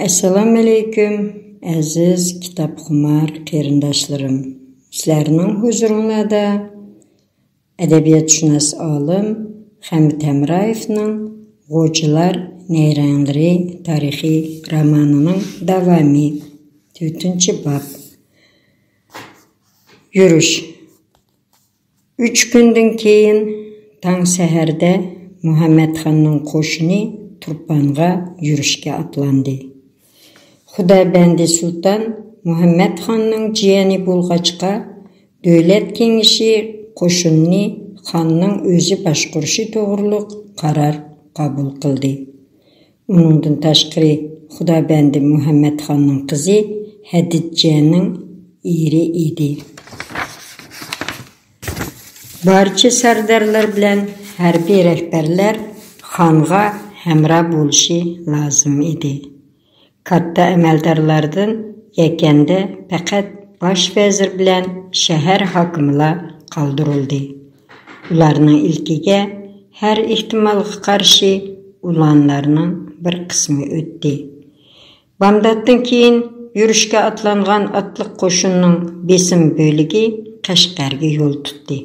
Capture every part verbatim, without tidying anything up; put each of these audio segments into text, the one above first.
ئەسسالامۇئەلەيكۇم، ئەزىز كىتابخۇمار قېرىنداشلىرىم. سىلەرنىڭ ھۇزۇرۇڭلاردا ئەدەبىياتشۇناس ئالىم خەمىت ھەمرايېۋنىڭ غوجىلار نەيرەڭلىرى تارىخىي رومانىنىڭ داۋامى، تۆتىنچى باب. يۈرۈش. ئۈچ كۈندىن كېيىن تاڭ سەھەردە مۇھەممەتخاننىڭ قوشۇنى تۇرپانغا يۈرۈشكە ئاتلاندى. خۇدابەندى سۇلتان مۇھەممەتخاننىڭ جىيەنى بولغاچقا، دۆلەت كېڭىشى قوشۇننى خاننىڭ ئۆزى باشقۇرۇشى توغرۇلۇق قارار قوبۇل قىلدى. ئۇنىڭدىن تاشقىرى، خۇدابەندى مۇھەممەتخاننىڭ قىزى ھەدىچەنىڭ ئېرى ئىدى. بارچە سەردارلار بىلەن ھەربىي رەھبەرلەر خانغا ھەمراھ بولۇشى لازىم ئىدى. كاتتا ئەمەلدارلاردىن يەكەندە پەقەت باش ۋەزىر بىلەن شەھەر ھاكىمىلا قالدۇرۇلدى. ئۇلارنىڭ ئىلكىگە ھەر ئېھتىمالغا قارشى ئۇلانلارنىڭ بىر قىسمى ئۆتتى. بامداتتىن كېيىن يۈرۈشكە ئاتلانغان ئاتلىق قوشۇننىڭ بېسىم بۆلىكى قەشقەرگە يول تۇتتى.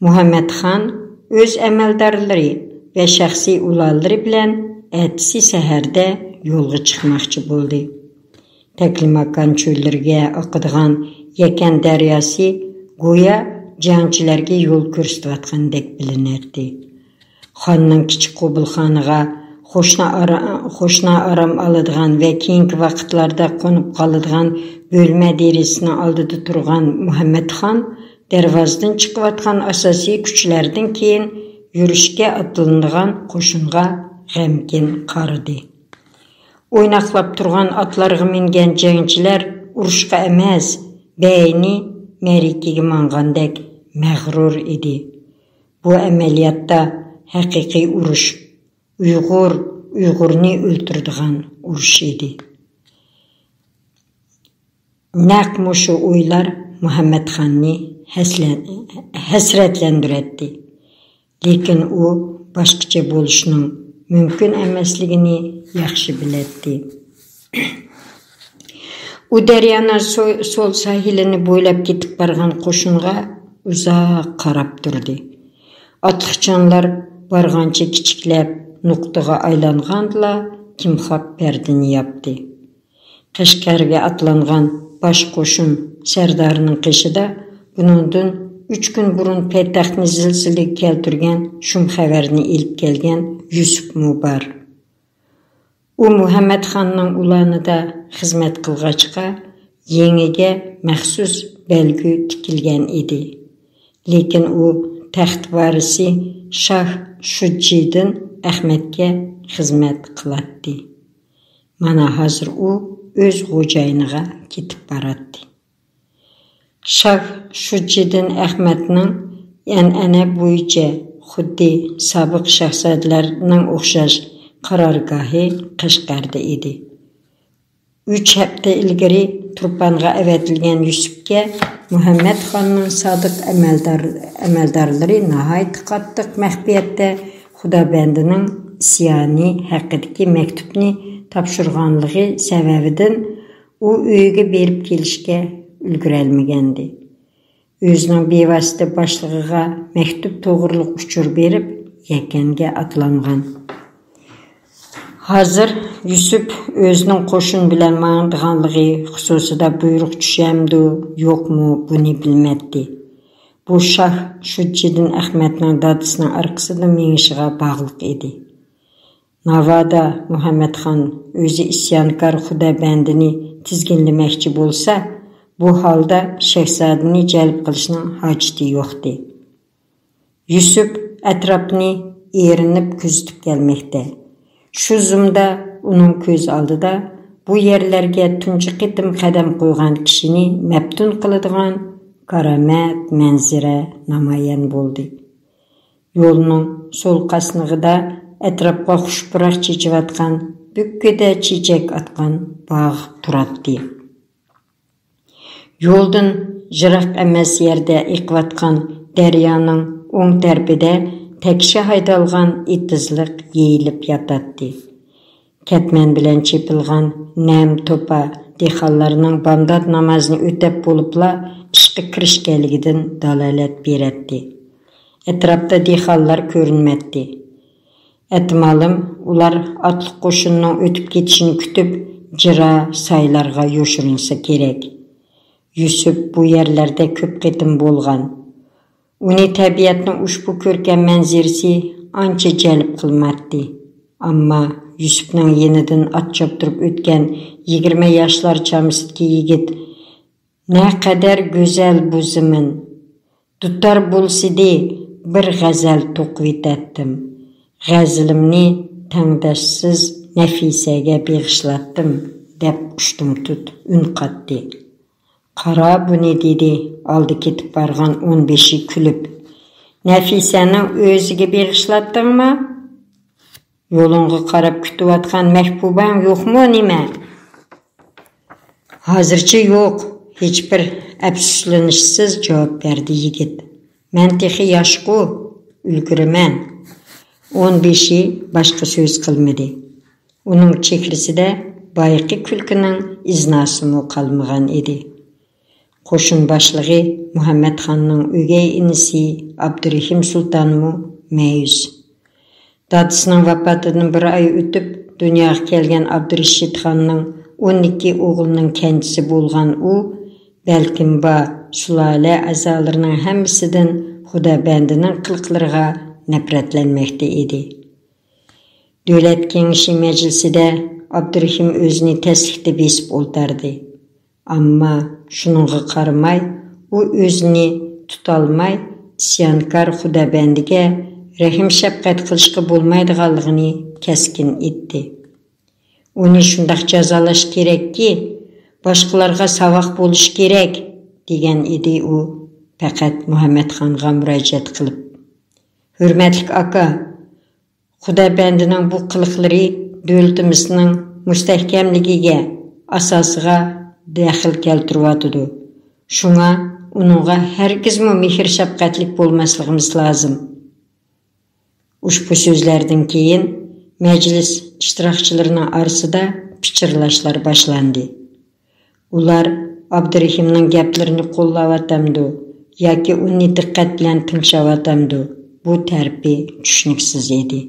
مۇھەممەتخان ئۆز ئەمەلدارلىرى ۋە شەخسىي ئۇلانلىرى بىلەن ئەتىسى سەھەردە يولغا چىقماقچى بولدى. تەكلىماكان چۆللىرىگە ئاقىدىغان يەكەن دەرياسى گويا جەڭچىلەرگە يول كۆرسىتىۋاتقاندەك بىلىنەتتى. خاننىڭ كىچىك قوبۇلخانىغا، قوشنا ئارا-، قوشنا ئارام ئالىدىغان ۋە كېيىنكى ۋاقىتلاردا قونۇپ قالىدىغان بۆلمە دېرىزىسىنىڭ ئالدىدا تۇرغان مۇھەممەتخان دەرۋازىدىن چىقىۋاتقان ئاساسىي كۈچلەردىن كېيىن يۈرۈشكە ئاتلىنىدىغان قوشۇنغا غەمكىن قارىدى. ئويناقلاپ تۇرغان ئاتلارغا مىنگەن جەڭچىلەر ئۇرۇشقا ئەمەس، بەينى مەرىكىگە ماڭغاندەك مەغرۇر ئىدى. بۇ ئەمەلىيەتتە ھەقىقىي ئۇرۇش، ئۇيغۇر ئۇيغۇرنى ئۆلتۈرىدىغان ئۇرۇش ئىدى. نەق مۇشۇ ئويلار مۇھەممەتخاننى ھەسلەن-، ھەسرەتلەندۈرەتتى. لېكىن ئۇ باشقىچە بولۇشنىڭ مۇمكىن ئەمەسلىكىنى ياخشى بىلەتتى. ئۇ دەريانىڭ سو-، سول ساھىلىنى بويلاپ كېتىپ بارغان قوشۇنغا ئۇزاق قاراپ تۇردى. ئاتلىقچانلار بارغانچە كىچىكلەپ نۇقتىغا ئايلانغاندىلا، كىمخاب پەردىنى ياپتى. قەشقەرگە ئاتلانغان باش قوشۇن سەردارىنىڭ قېشىدا بۇنىڭدىن ئۈچ كۈن بۇرۇن پايتەختنى زىلزىلىگە كەلتۈرگەن شۇم خەۋەرنى ئېلىپ كەلگەن يۈسۈپمۇ بار. ئۇ مۇھەممەتخاننىڭ ئۇلانىدا خىزمەت قىلغاچقا، يېڭىگە مەخسۇس بەلگە تىكىلگەن ئىدى. لېكىن ئۇ تەخت ۋارىسى شاھ شۇججىدىن ئەخمەتكە خىزمەت قىلاتتى. مانا ھازىر ئۇ ئۆز خوجايىنىغا كېتىپ باراتتى. شاھ شۇججىدىن ئەخمەتنىڭ ئەنئەنە بويىچە خۇددى سابىق شاھزادىلەرنىڭ ئوخشاش قارارگاھى قەشقەردە ئىدى. ئۈچ ھەپتە ئىلگىرى تۇرپانغا ئەۋەتىلگەن يۈسۈپكە مۇھەممەتخاننىڭ سادىق ئەمەلدار-، ئەمەلدارلىرى ناھايىتى قاتتىق مەخپىيەتتە خۇدابەندىنىڭ ئىسيانى ھەققىدىكى مەكتۇپنى تاپشۇرغانلىقى سەۋەبىدىن، ئۇ ئۆيىگە بېرىپ كېلىشكە ئۈلگۈرەلمىگەنىدى. ئۆزىنىڭ بىۋاسىتە باشلىقىغا مەكتۇپ توغرۇلۇق ئۇچۇر بېرىپ، يەكەنگە ئاتلانغان. ھازىر يۈسۈپ ئۆزىنىڭ قوشۇن بىلەن ماڭىدىغانلىقى خۇسۇسىدا بۇيرۇق چۈشەمدۇ، يوقمۇ، بۇنى بىلمەتتى. بۇ شاھ شۇججىدىن ئەخمەتنىڭ دادىسىنىڭ ئارقىسىدا مېڭىشىغا باغلىق ئىدى. ناۋادا مۇھەممەتخان ئۆزى ئىسيانكار خۇدابەندىنى تىزگىنلىمەكچى بولسا، بۇ ھالدا شاھزادىنى جەلپ قىلىشنىڭ ھاجىتى يوقتى. يۈسۈپ ئەتراپنى ئېرىنىپ كۆزىتىپ كەلمەكتە. شۇ زۇمدا ئۇنىڭ كۆز ئالدىدا بۇ يەرلەرگە تۇنجى قېتىم قەدەم قويغان كىشىنى مەپتۇن قىلىدىغان كارامەت مەنزىرە نامايان بولدى. يولنىڭ سول قاسنىقىدا ئەتراپقا خۇش پۇراق چېچىۋاتقان، بۈككىدە چېچەك ئاتقان باغ تۇراتتى. يولدىن يىراق ئەمەس يەردە ئېقىۋاتقان دەريانىڭ ئوڭ تەرىپىدە تەكشى ھايدالغان ئېتىزلىق يېيىلىپ ياتاتتى. كەتمەن بىلەن چېپىلغان نەم توپا دېھقانلارنىڭ بامدات نامازىنى ئۆتەپ بولۇپلا ئىشقا كىرىشكەنلىكىدىن دالالەت بېرەتتى. ئەتراپتا دېھقانلار كۆرۈنمەتتى. ئەتىمالىم ئۇلار ئاتلىق قوشۇننىڭ ئۆتۈپ كېتىشىنى كۈتۈپ، جىرا سايلارغا يوشۇرۇنسا كېرەك. يۈسۈپ بۇ يەرلەردە كۆپ قېتىم بولغان. ئۇنى تەبىئەتنىڭ ئۇشبۇ كۆركەم مەنزىرىسى ئانچە جەلپ قىلماتتى. ئەمما يۈسۈپنىڭ يېنىدىن ئات چاپتۇرۇپ ئۆتكەن يىگىرمە ياشلار چامىسىدىكى يىگىت، نەقەدەر گۈزەل بۇ زېمىن! دۇتار بولسىدى، بىر غەزەل توقۇۋېتەتتىم. غەزىلىمنى تەڭداشسىز نەفىسەگە بېغىشلاتتىم، دەپ ئۇشتۇمتۇت ئۈن قاتتى. قارا بۇنى، دېدى ئالدى كېتىپ بارغان ئون بېشى كۈلۈپ. نەفىسەنىڭ ئۆزىگە بېغىشلاتتىڭمۇ؟ يولۇڭغا قاراپ كۈتۈۋاتقان مەھبۇباڭ يوقمۇ نېمە؟ ھازىرچە يوق، ھېچبىر ئەپسۇسلىنىشسىز جاۋاب بەردى يىگىت. مەن تېخى ياشقۇ، ئۈلگۈرىمەن. ئون بېشى باشقا سۆز قىلمىدى. ئۇنىڭ چېھرىسىدە بايىقى كۈلكىنىڭ ئىزناسىمۇ قالمىغان ئىدى. قوشۇن باشلىقى مۇھەممەتخاننىڭ ئۆگەي ئىنىسى ئابدۇرېھىم سۇلتانمۇ مەيۈس. دادىسىنىڭ ۋاپاتىدىن بىر ئاي ئۆتۈپ، دۇنياغا كەلگەن ئابدۇرېشىت خاننىڭ ئون ئىككى ئوغلىنىڭ كەنجىسى بولغان ئۇ، بەلكىم بار سۇلالە ئەزالىرىنىڭ ھەممىسىدىن خۇدابەندىنىڭ قىلىقلىرىغا نەپرەتلەنمەكتە ئىدى. دۆلەت كېڭىشى مەجلىسىدە ئابدۇرېھىم ئۆزىنى تەسلىكتە بېسىپ ئولتاردى. ئەمما شۇنىڭغا قارىماي، ئۇ ئۆزىنى تۇتالماي، ئىسيانكار خۇدابەندىگە رەھىم-شەپقەت قىلىشقا بولمايدىغانلىقىنى كەسكىن ئېيتتى. ئۇنى شۇنداق جازالاش كېرەككى، باشقىلارغا ساۋاق بولۇشى كېرەك، دېگەن ئىدى ئۇ پەقەت مۇھەممەتخانغا مۇراجىئەت قىلىپ. ھۆرمەتلىك ئاكا، خۇدابەندىنىڭ بۇ قىلىقلىرى دۆلىتىمىزنىڭ مۇستەھكەملىكىگە، ئاساسىغا دەخلى كەلتۈرۈۋاتىدۇ. شۇڭا ئۇنىڭغا ھەرگىزمۇ مېھىر-شەپقەتلىك بولماسلىقىمىز لازىم. ئۇشبۇ سۆزلەردىن كېيىن مەجلىس ئىشتىراكچىلىرىنىڭ ئارىسىدا پىچىرلاشلار باشلاندى. ئۇلار ئابدۇرېھىمنىڭ گەپلىرىنى قوللاۋاتامدۇ ياكى ئۇنى دىققەت بىلەن تىڭشاۋاتامدۇ، بۇ تەرىپى چۈشىنىكسىز ئىدى.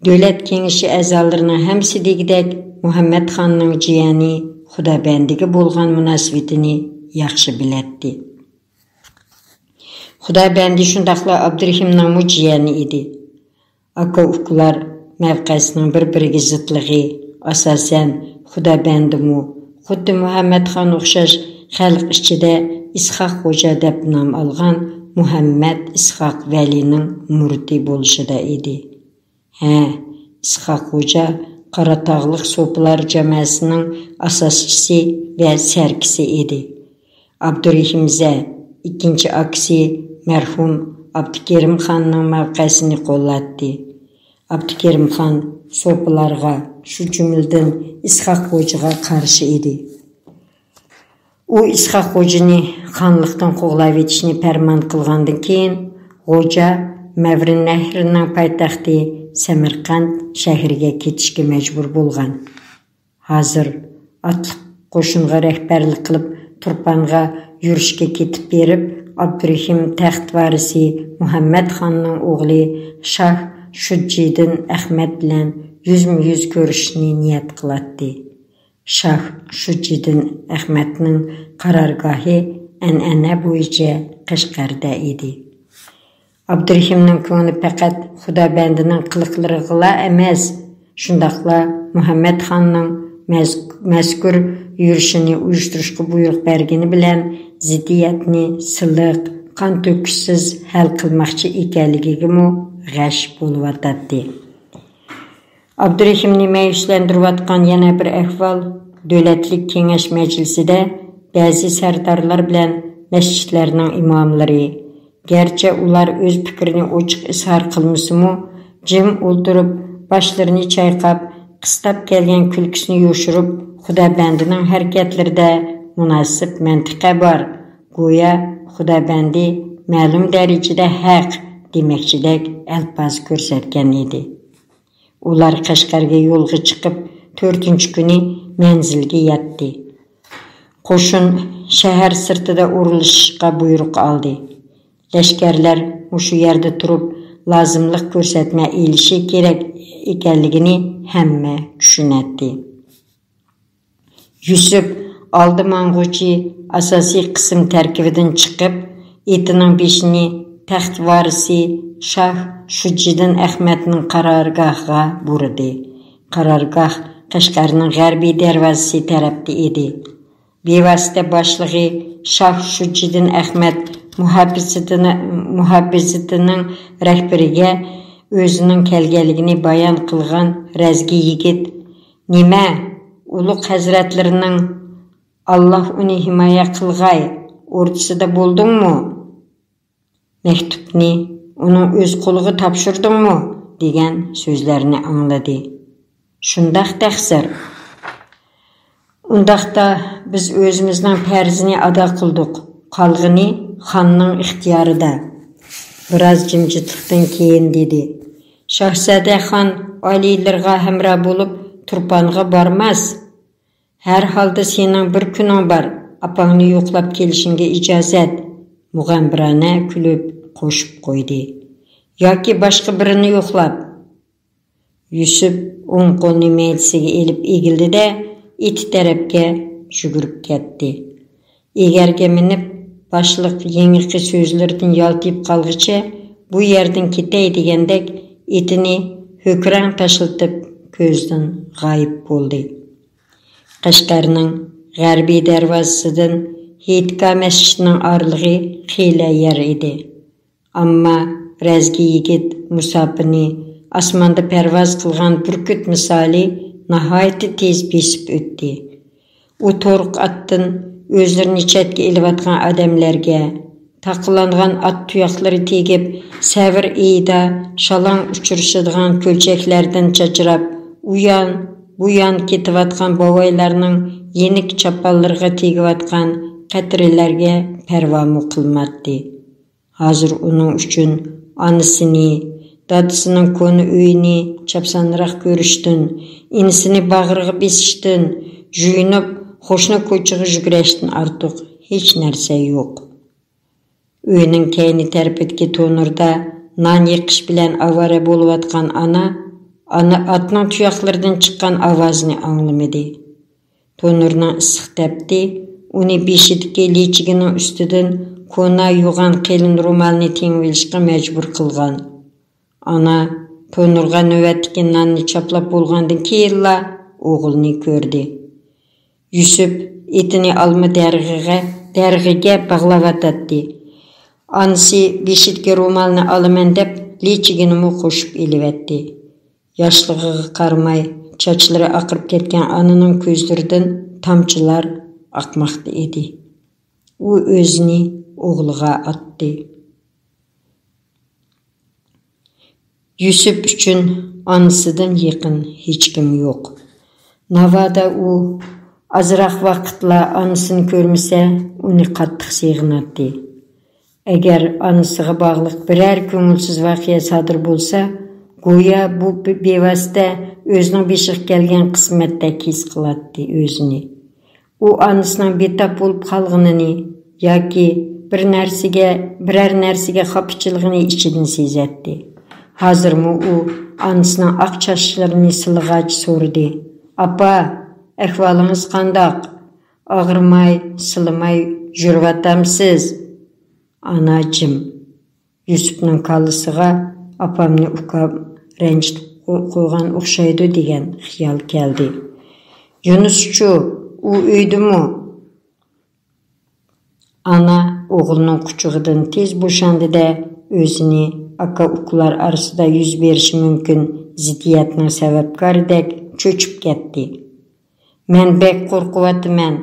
دۆلەت كېڭىشى ئەزالىرىنىڭ ھەممىسى دېگۈدەك مۇھەممەتخاننىڭ جىيەنى خۇدابەندىگە بولغان مۇناسىۋىتىنى ياخشى بىلەتتى. خۇدابەندى شۇنداقلا ئابدۇرېھىمنىڭمۇ جىيەنى ئىدى. ئاكا-ئۇكىلار مەۋقەسىنىڭ بىر-بىرىگە زىتلىقى، ئاساسەن، خۇدابەندىمۇ خۇددى مۇھەممەتخان ئوخشاش خەلق ئىچىدە ئىسھاق خوجا دەپ نام ئالغان مۇھەممەد ئىسھاق ۋەلىنىڭ مۇرىتى بولۇشىدا ئىدى. ھە، ئىسھاق خوجا قاراتاغلىق سوپىلار جامەسىنىڭ ئاساسچىسى ۋە سەركىسى ئىدى. ئابدۇرېھىم زە، ئىككىنچى ئاكىسى مەرھۇم ئابدۇكېرىم خاننىڭ مەۋقەسىنى قوللاتتى. ئابدۇكېرىم خان سوپىلارغا، شۇ جۈملىدىن ئىسھاق خوجىغا قارشى ئىدى. ئۇ ئىسھاق خوجىنى خانلىقتىن قوغلاۋېتىشنى پەرمان قىلغاندىن كېيىن، خوجا مەۋرىنەھرنىڭ پايتەختى سەمەرقەنت شەھىرىگە كېتىشكە مەجبۇر بولغان. ھازىر ئاتلىق قوشۇنغا رەھبەرلىك قىلىپ تۇرپانغا يۈرۈشكە كېتىپ بېرىپ، ئابدۇرېھىم تەخت ۋارىسى مۇھەممەد خاننىڭ ئوغلى شاھ شۇججىدىن ئەخمەت بىلەن يۈزمۇ يۈز كۆرۈشۈشنى نىيەت قىلاتتى. شاھ شۇجىدىن ئەخمەتنىڭ قارارگاھى ئەنئەنە بويىچە قەشقەردە ئىدى. ئابدۇرېھىمنىڭ كۆڭلى پەقەت خۇدابەندىنىڭ قىلىقلىرىغىلا ئەمەس، شۇنداقلا مۇھەممەد خاننىڭ مەز-، مەزكۇر يۈرۈشىنى ئۇيۇشتۇرۇشقا بۇيرۇق بەرگىنى بىلەن زىددىيەتنى سىلىق، قان تۆكۈشسىز ھەل قىلماقچى ئىكەنلىكىگىمۇ غەش بولۇۋاتاتتى. ئابدۇرېھىمنى مەيۈسلەندۈرۈۋاتقان يەنە بىر ئەھۋال، دۆلەتلىك كېڭەش مەجلىسىدە بەزى سەردارلار بىلەن مەسچىتلەرنىڭ ئىماملىرى، گەرچە ئۇلار ئۆز پىكرىنى ئوچۇق ئىزھار قىلمىسىمۇ، جىم ئولتۇرۇپ، باشلىرىنى چايقاپ، قىستاپ كەلگەن كۈلكىسىنى يوشۇرۇپ، خۇدابەندىنىڭ ھەرىكەتلىرىدە مۇناسىپ مەنتىقە بار، گويا خۇدابەندى مەلۇم دەرىجىدە ھەق دېمەكچىدەك ئەلپاز كۆرسەتكەن ئىدى. ئۇلار قەشقەرگە يولغا چىقىپ، تۆتىنچى كۈنى مەنزىلگە يەتتى. قوشۇن شەھەر سىرتىدا ئورۇنلىشىشقا بۇيرۇق ئالدى. لەشكەرلەر مۇشۇ يەردە تۇرۇپ، لازىملىق كۆرسەتمە ئېلىشى كېرەك ئىكەنلىكىنى ھەممە چۈشىنەتتى. يۈسۈپ ئالدى ماڭغۇچى ئاساسىي قىسىم تەركىبىدىن چىقىپ، ئېتىنىڭ بېشىنى تەخت ۋارىسى شاھ شۇجىدىن ئەخمەتنىڭ قارارگاھىغا بۇرىدى. قارارگاھ قەشقەرنىڭ غەربىي دەرۋازىسى تەرەپتە ئىدى. بىۋاسىتە باشلىقى شاھ شۇجىدىن ئەخمەت مۇھاپىزىتىنى، مۇھاپىزىتىنىڭ رەھبىرىگە ئۆزىنىڭ كەلگەنلىكىنى بايان قىلغان رەزگى يىگىت، نېمە، ئۇلۇغ ھەزرەتلىرىنىڭ «ئاللاھ ئۇنى ھىمايە قىلغاي» ئوردىسىدا بولدۇڭمۇ؟ مەكتۇپنى ئۇنىڭ ئۆز قولىغا تاپشۇردۇڭمۇ؟ دېگەن سۆزلەرنى ئاڭلىدى. شۇنداق تەقسىر. ئۇنداقتا بىز ئۆزىمىزنىڭ پەرزىنى ئادا قىلدۇق، قالغىنى خاننىڭ ئىختىيارىدا. بىراز جىمجىتلىقتىن كېيىن دېدى، شاھزادە خان ئالىيلىرىغا ھەمراھ بولۇپ تۇرپانغا بارماس. ھەر ھالدا سېنىڭ بىر كۈنۈڭ بار، ئاپاڭنى يوقلاپ كېلىشىڭگە ئىجازەت. مۇغەمبىرانە كۈلۈپ قوشۇپ قويدى، ياكى باشقا بىرىنى يوقلاپ. يۈسۈپ ئوڭ قولىنى مەيدىسىگە ئېلىپ ئېگىلدى-دە، ئېتى تەرەپكە يۈگۈرۈپ كەتتى. ئېگەرگە مىنىپ، باشلىق يېڭىقى سۆزلىرىدىن يالتىيىپ قالغىچە، بۇ يەردىن كېتەي دېگەندەك، ئېتىنى ھۆكۈرەڭ تاشلىتىپ، كۆزدىن غايىب بولدى. قەشقەرنىڭ غەربىي دەرۋازىسىدىن ھېيتگاھ مەسچىتىنىڭ ئارىلىقى خېلى يەر ئىدى. ئەمما رەزگى يىگىت مۇساپىنى ئاسماندا پەرۋاز قىلغان بۈركۈت مىسالى ناھايىتى تېز بېسىپ ئۆتتى. ئۇ تورۇق ئاتتىن ئۆزلىرىنى چەتكە ئېلىۋاتقان ئادەملەرگە، تاقىلانغان ئات تۇياقلىرى تېگىپ، سەۋر ئېيىدا شالاڭ ئۇچرىشىدىغان كۆلچەكلەردىن چاچراپ، ئۇيان، بۇيان كېتىۋاتقان بوۋايلارنىڭ يېنىك چاپانلىرىغا تېگىۋاتقان قەترىلەرگە پەرۋامۇ قىلماتتى. ھازىر ئۇنىڭ ئۈچۈن ئانىسىنى، دادىسىنىڭ كونا ئۆيىنى چاپسانراق كۆرۈشتىن، ئىنىسىنى باغرىغا بېسىشتىن، يۇيۇنۇپ قوشنا كوچىغا يۈگۈرۈشتىن ئارتۇق ھېچ نەرسە يوق. ئۆينىڭ كەينى تەرىپىدىكى تونۇردا نان يېقىش بىلەن ئاۋارە بولۇۋاتقان ئانا، ئانا ئاتنىڭ تۇياقلىرىدىن چىققان ئاۋازنى ئاڭلىمىدى. تونۇرنىڭ ئىسسىق تەپتى ئۇنى بېشىدىكى لىچىگىنىڭ ئۈستىدىن كونا يوغان قېلىن رومالنى تېڭىۋېلىشقا مەجبۇر قىلغان. ئانا تونۇرغا نۆۋەتتىكى ناننى چاپلاپ بولغاندىن كېيىنلا ئوغلىنى كۆردى. يۈسۈپ ئېتىنى ئالما دەرىخىگە، دەرىخىگە باغلاۋاتاتتى. ئانىسى بېشىدىكى رومالنى ئالىمەن دەپ، لىچىگىنىمۇ قوشۇپ ئېلىۋەتتى. ياشلىقىغا قارىماي، چاچلىرى ئاقىرىپ كەتكەن ئانىنىڭ كۆزلىرىدىن تامچىلار ئاقماقتا ئىدى. ئۇ ئۆزىنى ئوغلىغا ئاتتى. يۈسۈپ ئۈچۈن ئانىسىدىن يېقىن ھېچكىم يوق. ناۋادا ئۇ ئازراق ۋاقىتلا ئانىسىنى كۆرمىسە، ئۇنى قاتتىق سېغىناتتى. ئەگەر ئانىسىغا باغلىق بىرەر كۆڭۈلسىز ۋەقە سادىر بولسا، گويا بۇ بى-، بىۋاسىتە ئۆزىنىڭ بېشىغا كەلگەن قىسمەتتەك ھېس قىلاتتى ئۆزىنى. ئۇ ئانىسىنىڭ بىتاپ بولۇپ قالغىنىنى ياكى بىر نەرسىگە، بىرەر نەرسىگە خاپىچىلىقىنى ئىچىدىن سېزەتتى. ھازىرمۇ ئۇ ئانىسىنىڭ ئاق چاچلىرىنى سىلىغاچ سورىدى، ئاپا، ئەھۋالىڭىز قانداق؟ ئاغرىماي، سىلىماي يۈرۈۋاتامسىز؟ ئانا جىم. يۈسۈپنىڭ كاللىسىغا ئاپامنى ئۇكام رەنجىتىپ قو-، قويغان ئوخشايدۇ دېگەن خىيال كەلدى. يۇنۇسچۇ، ئۇ ئۆيدىمۇ؟ ئانا ئوغلىنىڭ قۇچىقىدىن تېز بوشاندى-دە، ئۆزىنى ئاكا-ئۇكىلار ئارىسىدا يۈز بېرىشى مۇمكىن زىددىيەتنىڭ سەۋەبكارىدەك چۆچۈپ كەتتى. مەن بەك قورقۇۋاتىمەن.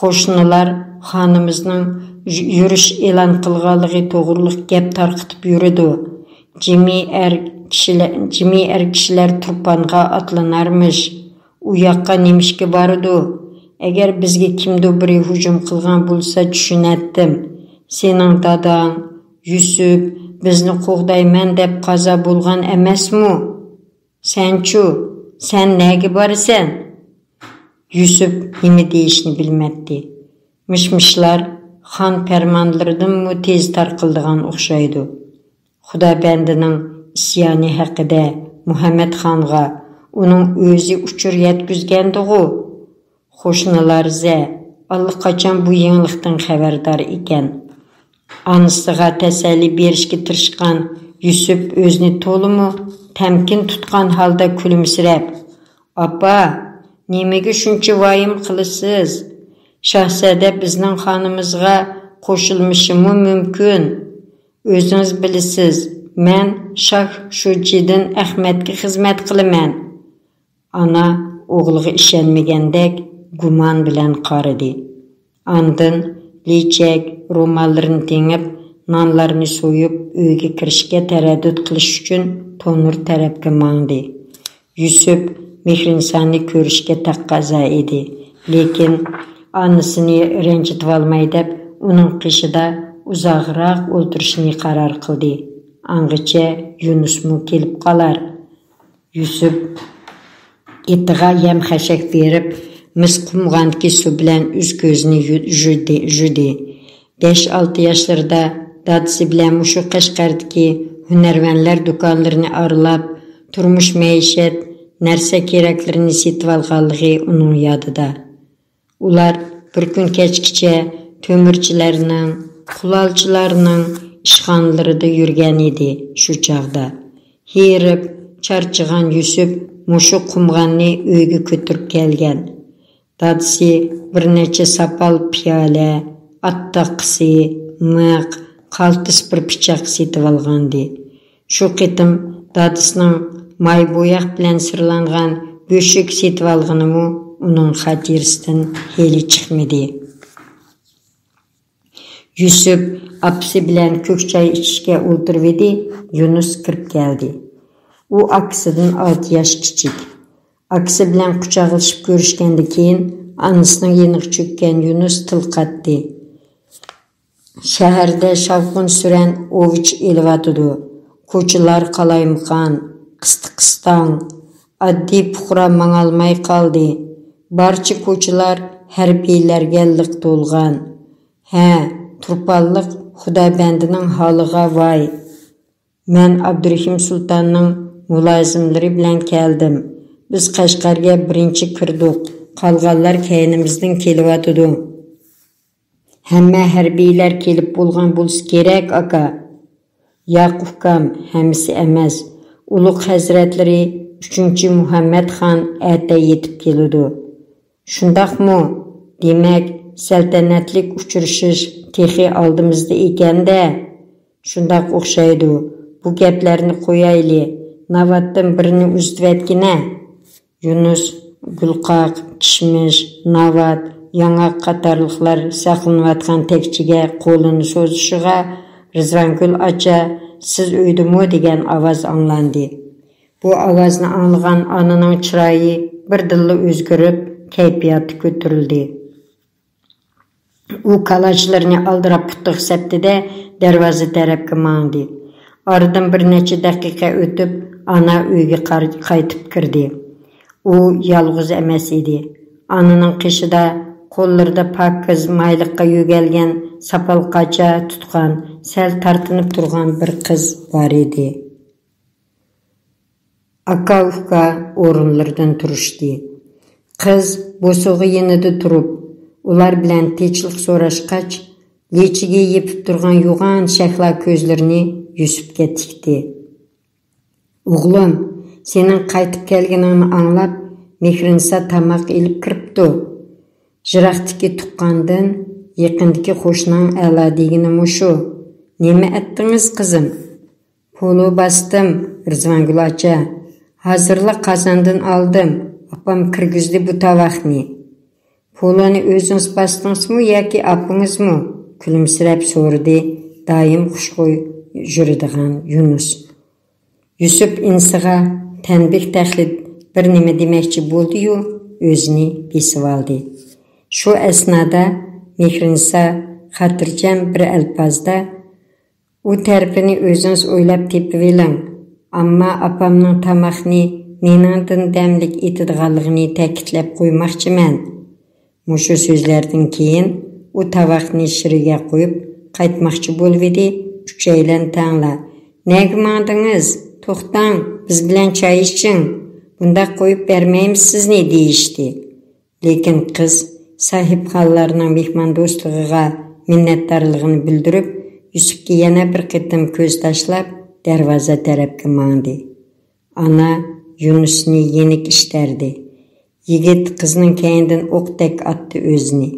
قوشنىلار خانىمىزنىڭ يۈ-، يۈرۈش ئېلان قىلغانلىقى توغرۇلۇق گەپ تارقىتىپ يۈرىدۇ. جىمى ئەر كىشىلەر، جىمى ئەر كىشىلەر تۇرپانغا ئاتلىنارمىش. ئۇ ياققا نېمىشكە بارىدۇ؟ ئەگەر بىزگە كىمدۇ بىرى ھۇجۇم قىلغان بولسا چۈشىنەتتىم. سېنىڭ داداڭ، يۈسۈپ، بىزنى قوغدايمەن دەپ قازا بولغان ئەمەسمۇ؟ سەنچۇ، سەن نەگە بارىسەن؟ يۈسۈپ نېمە دېيىشنى بىلمەتتى. مىش-مىشلار خان پەرمانلىرىدىنمۇ تېز تارقىلىدىغان ئوخشايدۇ. خۇدا بەندىنىڭ ئىسيانى ھەققىدە مۇھەممەد خانغا ئۇنىڭ ئۆزى ئۇچۇر يەتكۈزگەندىغۇ؟ قوشنىلار زە ئاللىقاچان بۇ يېڭىلىقتىن خەۋەردار ئىكەن. ئانىسىغا تەسەللى بېرىشكە تىرىشقان يۈسۈپ ئۆزىنى تولىمۇ تەمكىن تۇتقان ھالدا كۈلۈمسىرەپ، «ئاپا، نېمىگە شۇنچە ۋايىم قىلىسىز؟ شاھزادە بىزنىڭ خانىمىزغا قوشۇلمىشىمۇ مۇمكىن. ئۆزىڭىز بىلىسىز، مەن شاھ شۇجىدىن ئەخمەتكە خىزمەت قىلىمەن.» ئانا ئوغلىغا ئىشەنمىگەندەك گۇمان بىلەن قارىدى. ئاندىن لىچەك روماللىرىنى تېڭىپ، نانلارنى سويۇپ، ئۆيگە كىرىشكە تەرەددۇت قىلىش ئۈچۈن تونۇر تەرەپكە ماڭدى. يۈسۈپ مېھرىنىسانى كۆرۈشكە تەقەززا ئىدى، لېكىن ئانىسىنى رەنجىتىۋالماي دەپ، ئۇنىڭ قېشىدا ئۇزاقراق ئولتۇرۇشنى قارار قىلدى. ئاڭغىچە يۇنۇسمۇ كېلىپ قالار. يۈسۈپ ئېتىغا يەم-خەشەك بېرىپ، مىس قۇمغاندىكى سۇ بىلەن ئۈز-كۆزىنى يۇ-، يۇدى، يۇدى. بەش-ئالتە ياشلىرىدا دادىسى بىلەن مۇشۇ قەشقەردىكى ھۈنەرۋەنلەر دۇكانلىرىنى ئارىلاپ، تۇرمۇش مەئىشەت، نەرسە-كېرەكلىرىنى سېتىۋالغانلىقى ئۇنىڭ يادىدا. ئۇلار بىر كۈن كەچكىچە تۆمۈرچىلەرنىڭ، قۇلالچىلارنىڭ ئىشخانىلىرىدا يۈرگەن ئىدى شۇ چاغدا. ھېرىپ، چارچىغان يۈسۈپ مۇشۇ قۇمغاننى ئۆيگە كۆتۈرۈپ كەلگەن. دادىسى بىر نەچچە ساپال پىيالە، ئات تاقىسى، مىخ، قالتىس بىر پىچاق سېتىۋالغانىدى. شۇ قېتىم دادىسىنىڭ ماي بوياق بىلەن سىرلانغان بۆشۈك سېتىۋالغىنىمۇ ئۇنىڭ خاتىرىسىدىن ھېلى چىقمىدى. يۈسۈپ ئاپىسى بىلەن كۆك چاي ئىچىشكە ئولتۇرۇۋىدى، يۇنۇس كىرىپ كەلدى. ئۇ ئاكىسىدىن ئالتە ياش كىچىك. ئاكىسى بىلەن قۇچاقلىشىپ كۆرۈشكەندىن كېيىن، ئانىسىنىڭ يېنىغا چۆككەن يۇنۇس تىل قاتتى. شەھەردە شاۋقۇن-سۈرەن ئوۋچى ئېلىۋاتىدۇ. كوچىلار قالايمىقان، قىستىقىستاڭ. ئاددىي پۇقرا ماڭالماي قالدى. بارچە كوچىلار ھەربىيلەرگە لىق تولغان. ھە، تۇرپانلىق خۇدابەندىنىڭ ھالىغا ۋاي! مەن ئابدۇرېھىم سۇلتاننىڭ مۇلازىملىرى بىلەن كەلدىم. بىز قەشقەرگە بىرىنچى كىردۇق، قالغانلار كەينىمىزدىن كېلىۋاتىدۇ. ھەممە ھەربىيلەر كېلىپ بولغان بولسا كېرەك، ئاكا. ياق، ئۇكام، ھەممىسى ئەمەس. ئۇلۇغ ھەزرەتلىرى ئۈچىنچى مۇھەممەد خان ئەتە يېتىپ كېلىدۇ. شۇنداقمۇ؟ دېمەك، سەلتەنەتلىك ئۇچرىشىش تېخى ئالدىمىزدا ئىكەن-دە. شۇنداق ئوخشايدۇ. بۇ گەپلەرنى قويايلى، ناۋاتتىن بىرنى ئۇزىتىۋەتكىنە. يۇنۇس گۈلقاق، كىشمىش، ناۋات، ياڭاق قاتارلىقلار ساقلىنىۋاتقان تەكچىگە قولىنى سوزۇشىغا، رىزۋانگۈل ئاچا، «سىز ئۆيدىمۇ؟» دېگەن ئاۋاز ئاڭلاندى. بۇ ئاۋازنى ئاڭلىغان ئانىنىڭ چىرايى بىردىنلا ئۆزگىرىپ، كەيپىياتى كۆتۈرۈلدى. ئۇ كالاچلىرىنى ئالدىراپ پۇتىغا سەپتى-دە، دەرۋازا تەرەپكە ماڭدى. ئارىدىن بىر نەچچە دەقىقە ئۆتۈپ، ئانا ئۆيگە قار-، قايتىپ كىردى. ئۇ يالغۇز ئەمەس ئىدى. ئانىنىڭ قېشىدا قوللىرىدا پاكىز مايلىققا يۆگەلگەن ساپال قاچا تۇتقان، سەل تارتىنىپ تۇرغان بىر قىز بار ئىدى. ئاكا-ئۇكا ئورۇنلىرىدىن تۇرۇشتى. قىز بوسۇغا يېنىدا تۇرۇپ، ئۇلار بىلەن تىنچلىق سوراشقاچ، لىچىگە يېپىپ تۇرغان يوغان شەھلا كۆزلىرىنى يۈسۈپكە تىكتى. «ئوغلۇم، سېنىڭ قايتىپ كەلگىنىڭنى ئاڭلاپ، مېھرىنىسا تاماق ئېلىپ كىرىپتۇ. يىراقتىكى تۇغقاندىن يېقىندىكى قوشناڭ ئەلا دېگىنى مۇشۇ. نېمە ئەتتىڭىز، قىزىم؟» «پولۇ باستىم، رىزۋانگۈل ئاچا. ھازىرلا قازاندىن ئالدىم. ئاپام كىرگۈزدى بۇ تاۋاقنى.» «پولۇنى ئۆزىڭىز باستىڭىزمۇ ياكى ئاپىڭىزمۇ؟» كۈلۈمسىرەپ سورىدى دائىم خۇشخۇي يۈرىدىغان يۇنۇس. يۈسۈپ ئىنىسىغا تەنبىھ تەقلىد بىر نېمە دېمەكچى بولدى-يۇ، ئۆزىنى بېسىۋالدى. شۇ ئەسنادا مېھرىنىسا خاتىرجەم بىر ئەلپازدا، «ئۇ تەرىپىنى ئۆزىڭىز ئويلاپ تېپىۋېلىڭ. ئەمما ئاپامنىڭ تاماقنى نېنىڭدىن دەملىك ئېتىدىغانلىقىنى تەكىتلەپ قويماقچىمەن. مۇشۇ سۆزلەردىن كېيىن ئۇ تاۋاقنى شىرىگە قويۇپ قايتماقچى بولۇۋىدى، ئۈچەيلەن تەڭلا، «نەگە ماڭدىڭىز؟ توختاڭ، بىز بىلەن چاي ئىچىڭ. بۇنداق قويۇپ بەرمەيمىز سىزنى» دېيىشتى. لېكىن قىز ساھىبخانلارنىڭ مېھماندوستلۇقىغا مىننەتدارلىقىنى بىلدۈرۈپ، يۈسۈپكە يەنە بىر قېتىم كۆز تاشلاپ، دەرۋازا تەرەپكە ماڭدى. ئانا يۇنۇسنى يېنىك ئىتتەردى. يىگىت قىزنىڭ كەينىدىن ئوقتەك ئاتتى ئۆزىنى.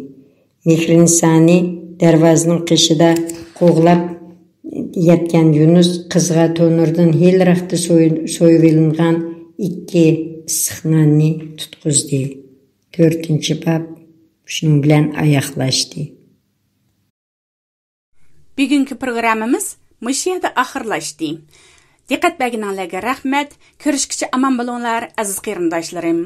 مېھرىنىسانى دەرۋازىنىڭ قېشىدا قوغلاپ ياتقان يۇنۇس قىزغا تونۇردىن ھېلىراقتا سوي-، سويۇۋېلىنغان ئىككى ئىسسىق ناننى تۇتقۇزدى. تۆتىنچى باب شۇنىڭ بىلەن ئاياغلاشتى. بۈگۈنكى پروگراممىمىز مۇشۇ يەردە ئاخىرلاشتى. دىققەت بەرگىنىڭلارغا رەھمەت. كۆرۈشكىچە ئامان بولۇڭلار، ئەزىز قېرىنداشلىرىم.